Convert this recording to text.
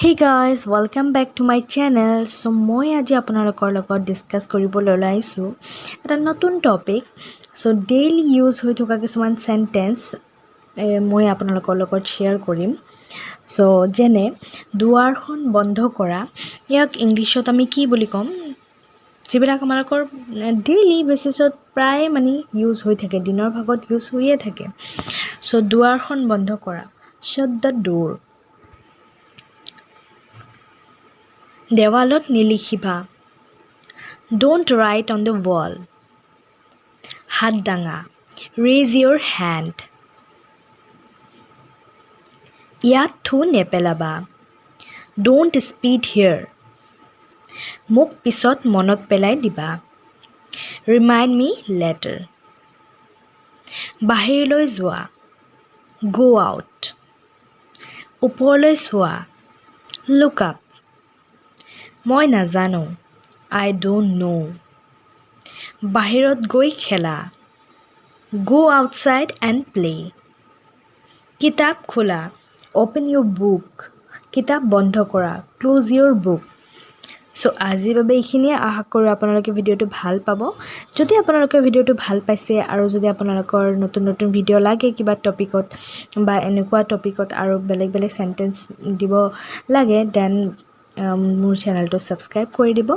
Hey guys, welcome back to my channel. So মই আজি আপোনালোকৰ লগত ডিছকাছ কৰিবলৈ ওলাইছোঁ এটা নতুন টপিক। চ' ডেইলি ইউজ হৈ থকা কিছুমান চেণ্টেঞ্চ মই আপোনালোকৰ লগত শ্বেয়াৰ কৰিম। চ' যেনে দুৱাৰখন বন্ধ কৰা, ইয়াক ইংলিছত আমি কি বুলি ক'ম? যিবিলাক আমালোকৰ ডেইলি বেচিছত প্ৰায় মানে ইউজ হৈ থাকে, দিনৰ ভাগত ইউজ হৈয়ে থাকে। চ' দুৱাৰখন বন্ধ কৰা, shut the door. দেৱালত নিলিখিবা, don't write on the wall. হাত দাঙা, raise your hand. ইয়াত থু নেপেলাবা, don't spit here. মোক পিছত মনত পেলাই দিবা, remind me later. বাহিৰলৈ যোৱা, go out. ওপৰলৈ চোৱা, look up. মই নাজানো, I don't know. বাহিৰত গৈ খেলা, go outside and play. কিতাপ খোলা, open your book. কিতাপ বন্ধ কৰা, close your book. চ' আজিৰ বাবে এইখিনিয়ে। আশা কৰোঁ আপোনালোকে ভিডিঅ'টো ভাল পাব। যদি আপোনালোকে ভিডিঅ'টো ভাল পাইছে আৰু যদি আপোনালোকৰ নতুন নতুন ভিডিঅ' লাগে কিবা টপিকত বা এনেকুৱা টপিকত আৰু বেলেগ বেলেগ চেণ্টেঞ্চ দিব লাগে, then মোৰ চেনেলটো ছাবস্ক্ৰাইব কৰি দিব।